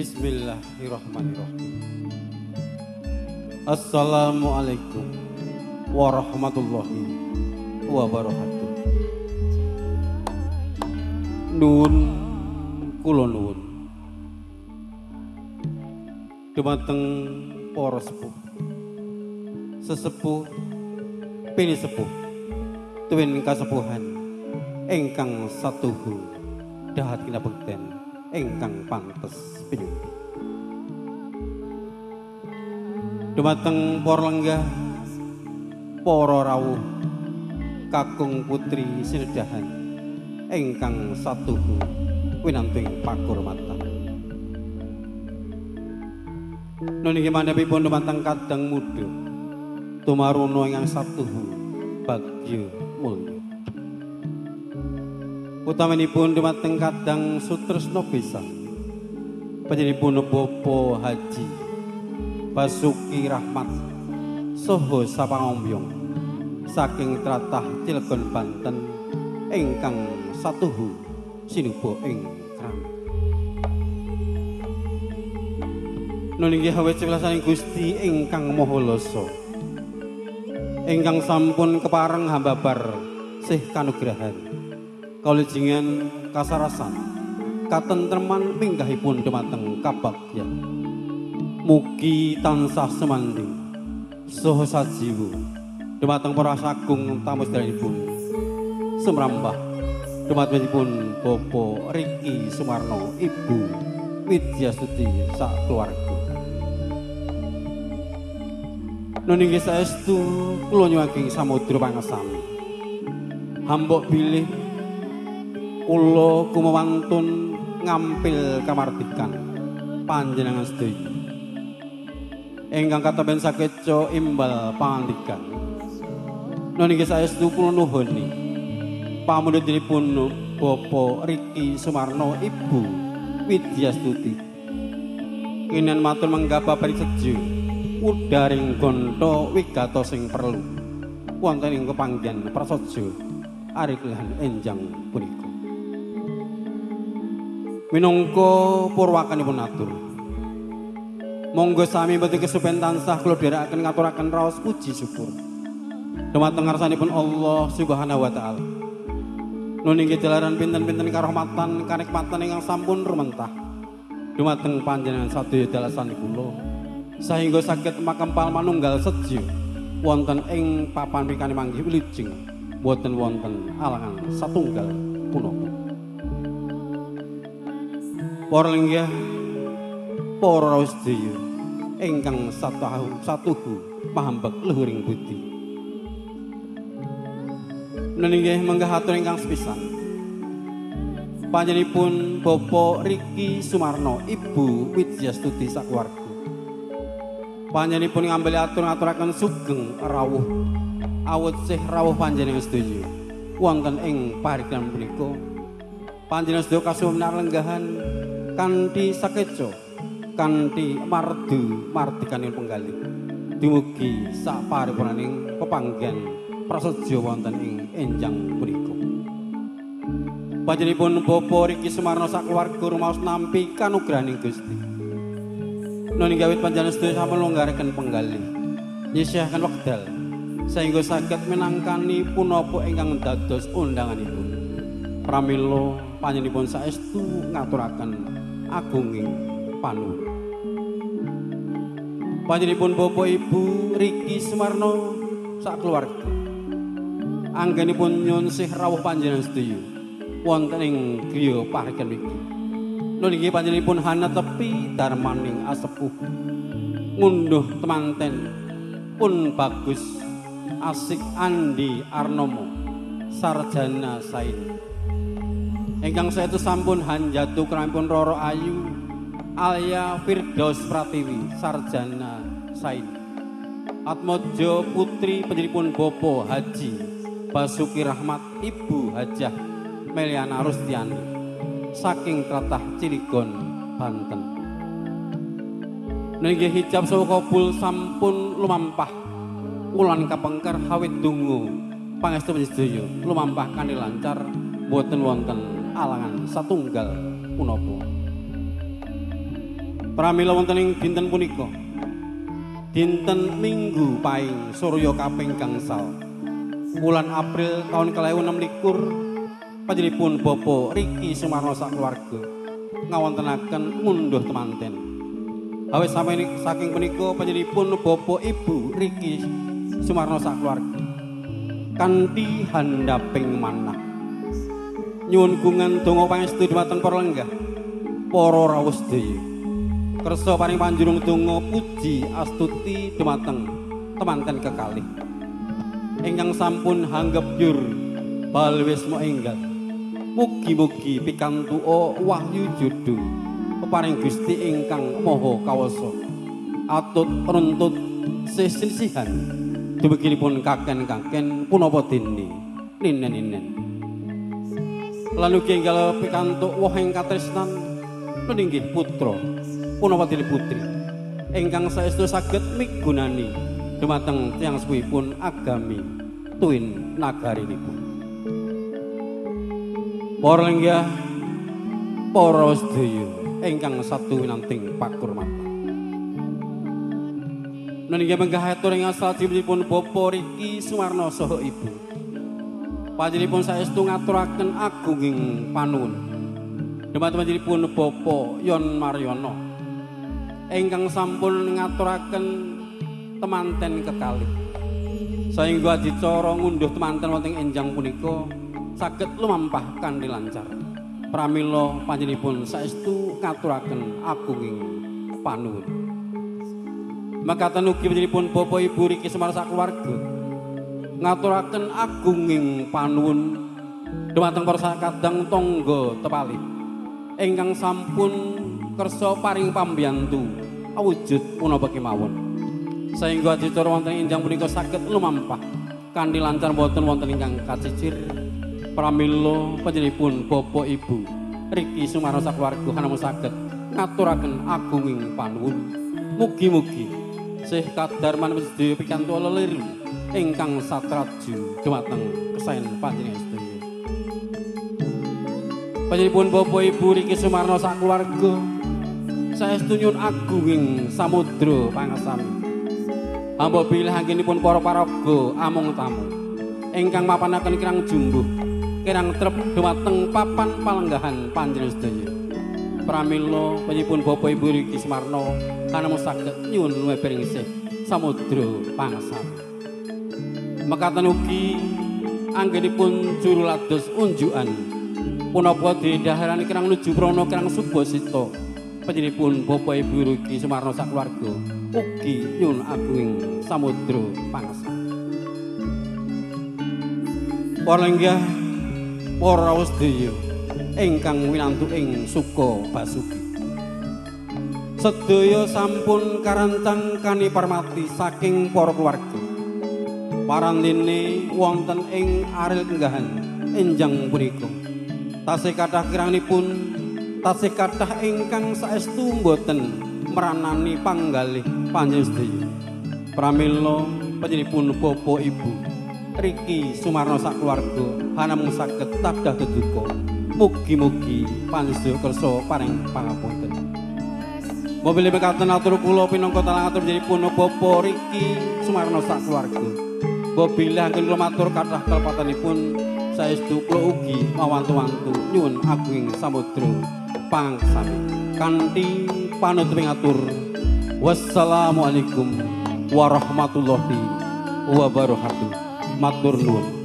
Bismillahirrahmanirrahim. Assalamualaikum warahmatullahi wabarakatuh. Nuwun kula nuwun dumateng para sepuh, sesepuh, pinisepuh, tuwin kasepuhan ingkang satuhu dahat kinabekten ingkang pantes pinyuwun. Dumateng para lenggah, para rawuh, kakung putri sinedahan ingkang satuhu winantu ing pakurmatan. Nun inggih mandhapipun dumateng kadang muda tumaruna ingkang satuhu bagya mulya. Utaminipun dumateng kadang sutresna pisan panjenenganipun Bapak Haji Basuki Rahmat saha sapangombyong saking tlatah Cilegon Banten ingkang satuhu sinuba ing kramat. Nun inggih awit ciptasaning Gusti ingkang Maha Lasa ingkang sampun kepareng hambabar sih kanugrahan kaulijingan kasarasan katentreman minggahipun dumateng kabagyan. Mugi tansah semanding saha sajiwa dumateng para sagung tamu sedayanipun sumrambah dumatengipun Bapak Riki Sumarno, Ibu Widyastuti sak keluarga. Nun inggih saestu kula nyuwun samudra pangesami. Hambok bilih kula kumawantun ngampil kamardikan panjenengan sedaya ingkang katemben sakeca imbal pangandikan. Nun inggih saestu kula nuhuni pamundhutanipun Bapak Riki Sumarno, Ibu Widyastuti. Kinan matur menggah babari sejo udaring gonto wigatos sing perlu wonten ing kepanggihan prasaja ariklihan enjang punika. Minangka purwakanipun atur, monggo sami mboten kesupen tansah kula dherekaken ngaturaken raos puji syukur dumateng ngarsanipun Allah Subhanahu wa taala. Nun inggih jalaran pinten-pinten karahmatan kanikmatan ingkang sampun rumentah dumateng panjenengan sadaya dalasan kula sahingga saged makempal manunggal sejo wonten ing papan mrikane manggih wilujeng boten wonten alangan satunggal punapa. Para lenggah, para rawuh sedaya ingkang satuhu pahambek luhuring budi. Nun inggih menggah atur ingkang sepisan panjenenganipun Bapak Riki Sumarno, Ibu Widyastuti sakeluarga. Panjenenganipun ngambil atur ngaturaken sugeng rawuh awut sih rawuh panjenengan sedaya wonten ing pariklan punika. Panjenengan sedaya kasuwun lenggahan kanthi sakeca kanthi mardu mardikaning penggalih dumugi sak paripurnaning pepanggihan prasaja wonten ing enjang punika. Panjenenganipun Bapak Riki Sumarno sakeluarga rumaos nampi kanugrahaning Gusti. Nun inggih awit panjenengan sedaya sampun longgaraken penggalih nyisihaken wekdal sehingga saged minangkani punapa ingkang dados undanganipun. Pramila panjenenganipun saestu ngaturaken agunging panuwun. Panjenenganipun Bapak Ibu Riki Sumarno sakeluarga anggenipun nyuwun sih rawuh panjenengan sedaya wonten ing griya parikan mriki. Nun inggih panjenenganipun hanetepi darmaning asepuh ngunduh temanten pun bagus asik Andi Arnomo sarjana sains ingkang saestu sampun hanjatu krampun Roro Ayu Alia Firdaus Pratiwi sarjana sains Atmojo putri panjenenganipun Bapak Haji Basuki Rahmat, Ibu Hajah Meliana Rustiani saking tlatah Cilegon Banten. Nun inggih hijab saha kabul sampun lumampah wulan kapengker hawit donga pangestu sedaya lumampah kanthi lancar boten wonten alangan satunggal punapa. Pramila wonten ing dinten punika, dinten Minggu Paing Surya kaping gangsal wulan April taun 2026, panjenenganipun Bapak Riki Sumarno sakeluarga ngawontenaken ngunduh temanten. Awit saking punika panjenenganipun Bapak Ibu Riki Sumarno sakeluarga kanthi handaping manah nyuwun gungan donga pangestu dhumateng para lenggah, para rawuh sedaya. Kersa paring panjurung donga puji astuti dhumateng temanten kekalih ingkang sampun hanggep yur bal wisma enggal. Mugi-mugi pikantuka wahyu jodho peparing Gusti ingkang Maha Kawasa. Atut runtut sisilsihan dumuginipun kaken-kaken punapa dene ninen-ninen. Lan ugi enggal pikantuk wohing katresnan meninggih putra punapa dene putri ingkang saestu saged migunani dumateng tiyang sepuhipun agami tuwin nagarinipun. Para lenggah, para sedaya ingkang satu winanting pakurmatan. Meninggih menggah atur ing salajengipun Bapak Riki Sumarno saha Ibu. Panjenenganipun saestu ngaturaken agunging panuwun dumateng panjenenganipun Bapak Yon Maryono ingkang sampun ngaturaken temanten kekalih. Saengga adicara ngunduh temanten wonten enjang punika saged lumampah kanthi lancar. Pramila panjenenganipun saestu ngaturaken agunging panuwun. Makaten ugi panjenenganipun Bapak Ibu Riki Sumarno sakeluarga ngaturaken agunging panuwun dumateng para kadang tangga tepalih ingkang sampun kersa paring pambiyantu awujud punapa kemawon. Saengga adicara wonten enjang punika saged lumampah kanthi lancar boten wonten ingkang kacicir. Pramila panjenenganipun Bapak Ibu Riki Sumarno sakeluarga namung saged ngaturaken agunging panuwun. Mugi-mugi sih kadarman sedaya pikantuk leliru ingkang satraju dumateng kesaen panjenengan sedaya. Panjenenganipun Bapak Ibu Riki Sumarno sakeluarga saestu nyuwun agunging samudra pangasami. Hamba bilih anggenipun para paraga amung tamu ingkang mapanaken kirang jumbuh kirang trep dumateng papan palenggahan panjenengan sedaya. Pramila panjenenganipun Bapak Ibu Riki Sumarno kanamung saged nyuwun lumeber sih samudra pangasami. Mekaten ugi anggenipun juru lados unjukan punapa didhaharani kirang nuju prana kirang subasita panjenenganipun Bapak Ibu Riki Sumarno sakeluarga ugi nyuwun agunging samudra pangasami. Para lenggah, para sedaya ingkang winantu ing suka basuki. Sedaya sampun karancang kaniparmati saking para keluarga. Parandene wonten ing aril kenggahan enjang punika. Tasih kathah kiranganipun, tasih kathah ingkang saestu mboten meranani panggalih panjenengan sedaya. Pramila panjenenganipun Bapak Ibu Riki Sumarno sakeluarga hanamung saged tadah teduka. Mugi-mugi panjenengan kersa paring pangapunten. Mobil mekaten atur kula pinangka talang atur panjenenganipun Bapak Riki Sumarno sakeluarga. Mobil anggen kula matur kathah kalepatanipun saestu kula ugi mawantu-wantu nyuwun agunging samudra pangaksami. Kanthi panutuping atur, wassalamualaikum warahmatullahi wabarakatuh. Matur nuwun.